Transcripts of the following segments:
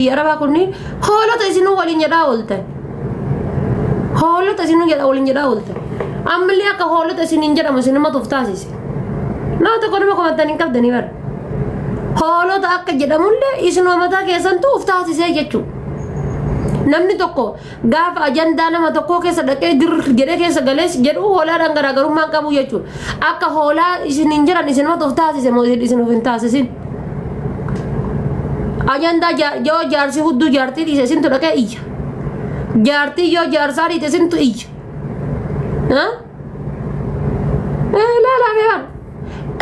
Biyya Arabaa kunniin hoolota isinuu waliin jedhaa ooltan. Hoolota isinuu jedha waliin jedhaa ooltan. Ammallee akka hoolota isiniin jedhamu isinumatu of taasise. Nama tokko nama komattan hin qabdanii bara. Hoolota akka jedhamullee isinuma mataa keessantu of taasisee jechuudha. Namni tokko gaafa ajandaa nama tokkoo keessa dhaqee gir jedhee keessa galees jedhu hoolaadhaan garaagarummaa hin qabu jechuudha. Akka hoolaa isiniin jedhan isinumatu of taasise moo isin of hin taasisin. Ajandaa yoo jaarsi hudduu jaartii dhiise isintu dhaqee iyya. Jaartii yoo jaarsaa dhiite isintu iyya. Ha? Eh, laalaa mee bara.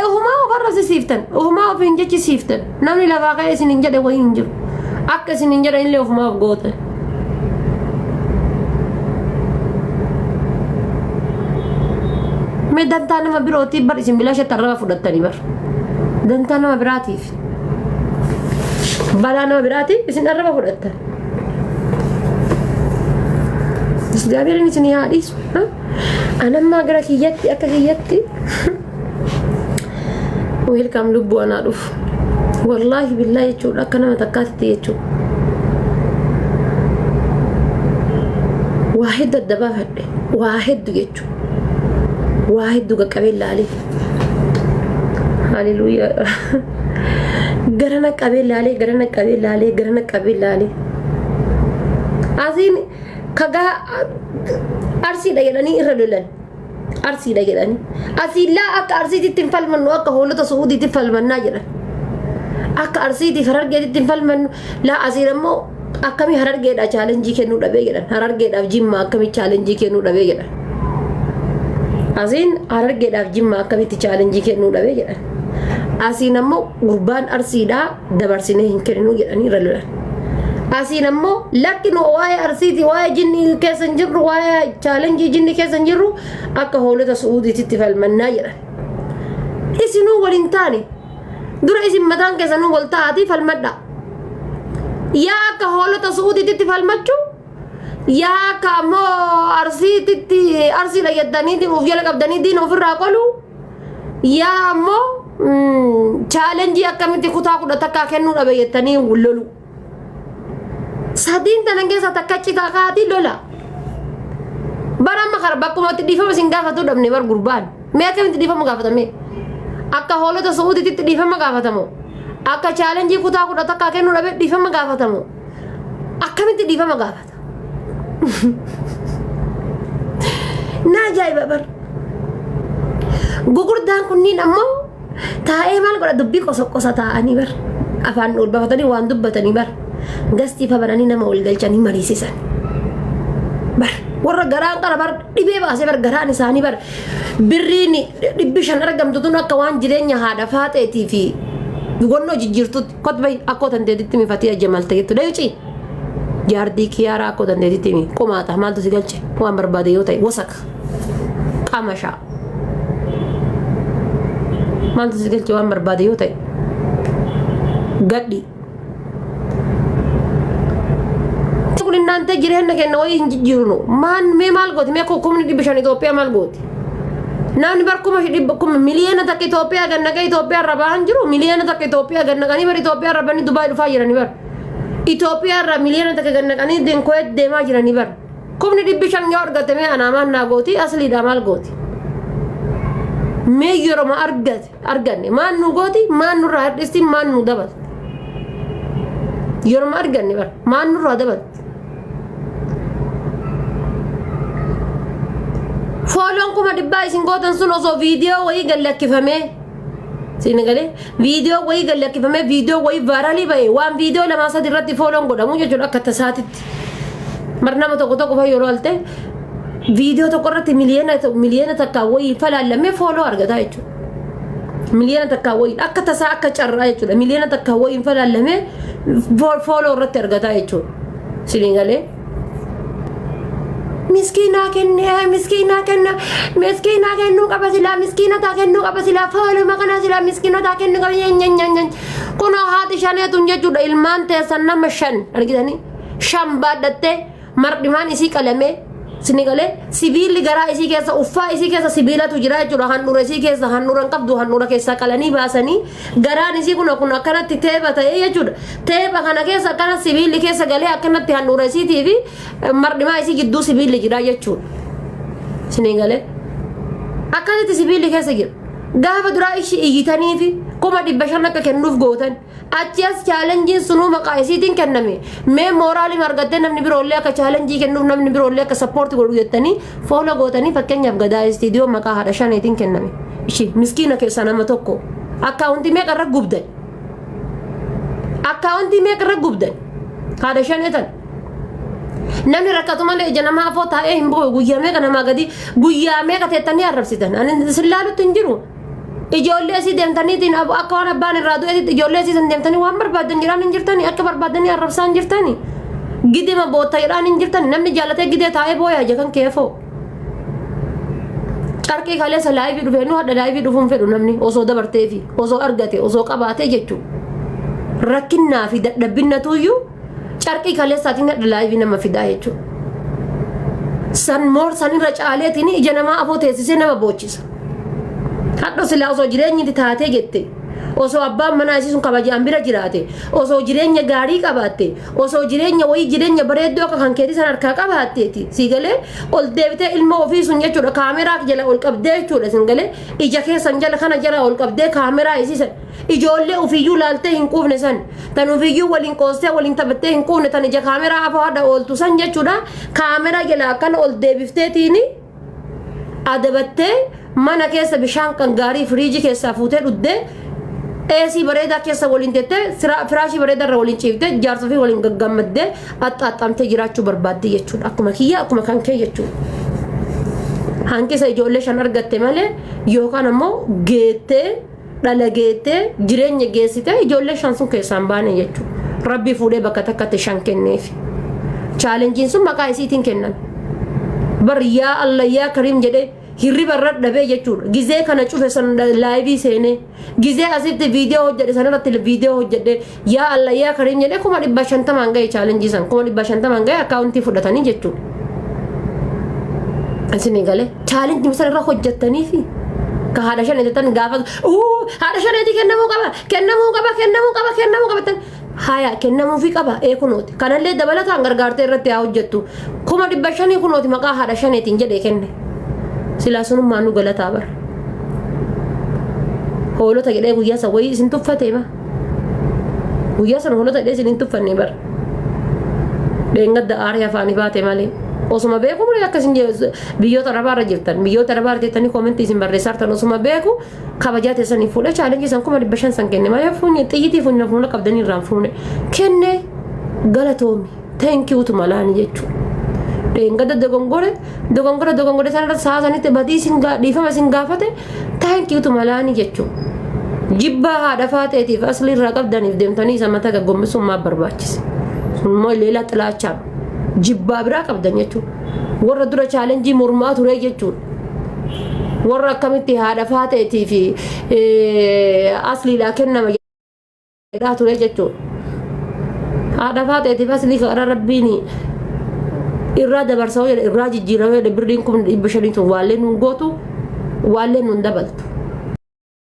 Ofumaa of arrabsisiiftan, ofumaa of hin jechisiiftan. Namni lafaa ka'ee isin hin jedhe wayii hin jiru. Akka isin hin jedhan illee ofumaa of gootan. Mee dantaa nama birootiif bar isin bilaashatti arraba fudhattanii bar. Dantaa nama biraatiif. Balaa nama biraatiif isin arraba fudhattan. Isgaabirin isin haa dhiisu. Anammaa gara kiyyatti akka kiyyatti. Welcome lubbuu anaa dhufu. Wallaahi billaa jechuudha akka nama takkaatitti jechuudha. Waa hedduu adda baafadhe. Waa hedduu jechuudha. Waa hedduu qaqqabee laalee. Haleluuyaa. Garana qabee laalee garana qabee laalee garana qabee laalee. Asiin kagaa arsiidha jedhanii irra lolan. Arsiidha jedhanii. Asiillaa akka arsiititti hin falmannu akka hoolota su'uudiitti falmannaa jedhan. Akka arsiitiif harargeetitti hin falmannu. Laa asiin ammoo akkamii harargeedha chaalenjii kennuu dhabee jedhan. Harargeedhaaf jimma akkamii chaalenjii kennuu dhabee jedhan. Asiin harargeedhaaf jimma akkamitti chaalenjii kennuu dhabee jedhan. Asiin ammoo gurbaan arsiidhaa dabarsinee hin kenninu jedhanii irra lolan. Asiin ammoo lakki nu waa'ee arsiiti waa'ee jinni keessa hin jirru waa'ee chaalenjii jinni keessa hin jirru akka hoolota su'uudiititti falmannaa jedhan. Isinuu waliin taane dura isin mataan keessanuu wal ta'aatii falmadhaa. Yaa akka hoolota su'uudiititti falmachuu yaa akka ammoo arsiititti arsiidha jettanii of jala qabdanii diina ofirraa qoluu yaa ammoo chaalenjii akkamitti kutaa kudha takkaa kennuu dhabe jettanii lolu. Sadiin tana keessa takka citaa kaatii lola. Bara amma kara bakkuma itti dhiifama isin gaafatuu dhabne bar gurbaan. Mee akkamitti dhiifama gaafatame? Akka hoolota su'uutitti dhiifama gaafatamu. Akka chaalenjii kutaa kudha takkaa kennuu dhabe dhiifama gaafatamu. Akkamitti dhiifama gaafata? Na ajaa'iba bar. Gugurdaan kunniin ammoo taa'ee maal godha dubbii qosa qosa taa'anii bar. Afaan ol bafatanii waan dubbatanii bar. Gastii fabananii nama ol galchanii mariisisan. Bar warra garaan qara bar dhibee baasee bar garaan isaanii bar birriin 500 argamtu tun akka waan jireenya haadha faaxeetii fi gonnoo jijjiirtutti kot bahi akkoo tanteetitti mifatii ajjamalta jettu dayucii. Jaartii kiyaaraa akkoo dandeetitti himi. Qomaaxa maaltu si galche waan barbaade yoo ta'e wasaka. Qamashaa. Maaltu si galche waan barbaade yoo ta'e. Gadhi. Kun innaantee jireenya keenya wayii hin jijjiirnu. Maan mee maal gooti mee kumni 500 Itoophiyaa maal gooti? Namni bar kuma 1 miliyoona Itoophiyaa gannaqee Itoophiyaa irra bahan jiru 1 miliyoona Itoophiyaa gannaqanii bar Itoophiyaa irra banii Dubaay dhufaa jiranii bar. Itoophiyaa irraa 1 miliyoona gannaqanii Kuweet deemaa jiranii bar. Kumni 500 yoo argate mee anaa maal naa gooti asliidhaa maal gooti? Mee yeroo argate arganne maal nu gooti maal nurraa hir'isti maal nu dabalti? Yeroo arganne bar maal nurraa dabalti? Fooloon 100,000 isin gootan sun osoo viidiyoo wayii gad lakkifamee siin galee viidiyoo wayii gad lakkifamee viidiyoo wayii viral ba'e waan viidiyoo lamaa sadi irratti fooloon godhamu jechuudha akka tasaatitti. Mar nama tokko tokko fayyoo yeroo alte viidiyoo tokko irratti 1 miliyoona wayii falaallamee follow argataa jechuudha. 1 miliyoona wayii akka tasaa akka carraa jechuudha. 1 miliyoona wayii falaallamee follow irratti argataa jechuudha. Siin galee. Miskiinaa kenne miskiinaa kenna miskiinaa kennuu qaba silaa miskiinotaa kennuu qaba silaa fooluma kana silaa miskiinotaa kennuu qaba nyanyanyanyan kunoo haati shaneetun jechuudha ilmaan teessan nama shan argitanii shan baadhattee mardhimaan isii qalamee Sini galee sibiilli garaa isii keessa, uffaa isii keessa sibiilatu jira jechuudha. Handhuura isii keessa, handhuura hin qabdu, handhuura keessaa qalanii baasanii garaan isii kun akkanatti teepha ta'ee jechuudha. Teepha kana keessa akkana sibiilli keessa galee akkanatti handhuura isiitii fi mardhimaa isii gidduu sibiilli jira jechuudha. Sini galee akkasitti sibiilli keessa jira. Gaafa duraa ishii iyyitanii fi 500,000 akka kennuuf gootan. Achi as challengeiin sunuu maqaa isiitiin kenname. Mee moraalii argattee namni biroollee akka challenge kennuuf, namni biroollee akka support godhu jettanii follow gootanii, fakkeenyaaf Gadaa Istiidiyoo maqaa haadha shaneetiin kenname. Ishii miskiina keessaa nama tokko. Akkaawuntii meeqa irra gubdan? Akkaawuntii meeqa irra gubdan? Haadha shaneetan. Namni rakkatu malee ija namaa afoo taa'ee hin boo'u. Guyyaa meeqa namaa gadi, guyyaa meeqa teettanii arrabsitan? Ani sin laalutti hin jiru. Ijoollee asii deemtaniitiin akka waan abbaan irraa du'eetitti ijoollee asii san deemtanii waan barbaadan jedhaan hin jirtanii, akka barbaadanii arrabsaa hin jirtanii, gidima bootta jedhaan hin jirtanii. Namni jaallatee gidee taa'ee booyaa jekan keefoo carqii kaleessa live dhufee nu hadha live dhufuun fedhu. Namni osoo dabarteefi osoo argate osoo qabaatee jechuudha. Rakkinnaa fi dadhabbinnatuyyuu carqii kaleessaatiin hadha live nama fidaa jechuudha. San moor sanirra caaleetiin ija namaa afoo teessisee nama boochisa. Hadho silaa osoo jireenyi taatee jette, osoo abbaan manaa isii sun kabajaan bira jiraate, osoo jireenya gaarii qabaatte, osoo jireenya wayii, jireenya bareedduu akka kan keetii san harkaa qabaatteeti, sii galee ol deebitee ilma ofii sun jechuudha kaameraa jala ol qabdee jechuudha, sin galee ija keessan jala kana jala ol qabdee kaameraa isii san, ijoollee ofiiyyuu laaltee hin quufne san, tan ofiiyyuu waliin qoostee waliin taphattee hin quufne, tan ija kaameraa afoo hadha ooltu san jechuudha, kaameraa jala akkana ol deebifteetiini adabattee mana keessa bishaan kan gaarii firiijii keessaa fuutee dhuddee, eesii bareedaa keessa waliin tettee, firaashii bareedaa irra waliin ciiftee, jaarsa fi waliin gaggammaddee axxaaxxamtee jiraachuu barbaadde jechuudha. Akkuma kiyya, akkuma kan kee jechuudha. Hanqisa ijoollee shan argatte malee yookaan ammoo geettee dhala geettee jireenya geessitee ijoollee shan sun keessaan baane jechuudha. Rabbi fuudhee bakka takkatti shan kenneef. Challengeiin sun maqaa isiitiin kenname. Bar yaa Allah yaa Kariim jedhee hirriba irra dhabee jechuudha. Gizee kana cufe san live seenee, gizee asitti viidiyoo hojjedhe san irratti viidiyoo hojjedhe, yaa Allah yaa Kariim jedhee 50,000 gahe. Challenge san 50,000 gahe, akkaawuntii fudhatanii jechuudha. Isin galee challenge san irra hojjettaniifi ka haadha shan jettan gaafa haadha shaneetii kennamuu qaba, kennamuu qaba, kennamuu qaba, kennamuu qaba jettan, haya kennamuufii qaba. Ee, kunooti kanallee dabalataan gargaartee irratti haa hojjettu, 500,000 kunooti maqaa haadha shaneetiin jedhee kenne. Silaa sunummaa nu galataa bara. Hoolota jedhee guyyaa san wayii isin tuffatee ma? Guyyaa san hoolota jedhee isin hin tuffanne bara. Dheengadda aarii afaanii baate malee. Osuma beeku malee akka isin biyyoota arabaarra jirtan, biyyoota arabaarra jirtanii comment isin barreessaa jirtan, osuma beeku kabajaa teessanii fuudhee challenge san 500,000 san kenne malee fuunye xiyyitii fuunye fuula qabdanii irraan fuune kenne. Galatoomi, thank you malaani jechuudha. Dheengadda dogongore dogongora dogongore sanarra saasanitti badii isin dhiifama isin gaafate, thank you malaani jechuudha. Jibbaa haadha faateetiif asli irraa qabdaniif deemtanii isa mataa gaggombisuun barbaachise? Sun immoo leelaa xilaachaa jibbaa biraa qabdan jechuudha. Warra dura challenge mormaa ture jechuudha. Warra akkamitti haadha faateetii fi asliidhaa kennama jedhaa ture jechuudha. Haadha faateetiif aslii karaa rabbiin irraa dabarsaa jedhe, irraa jijjiiramee jedhe, birriin 500,000 tun waallee nuun gootu, waallee nuun dabaltu.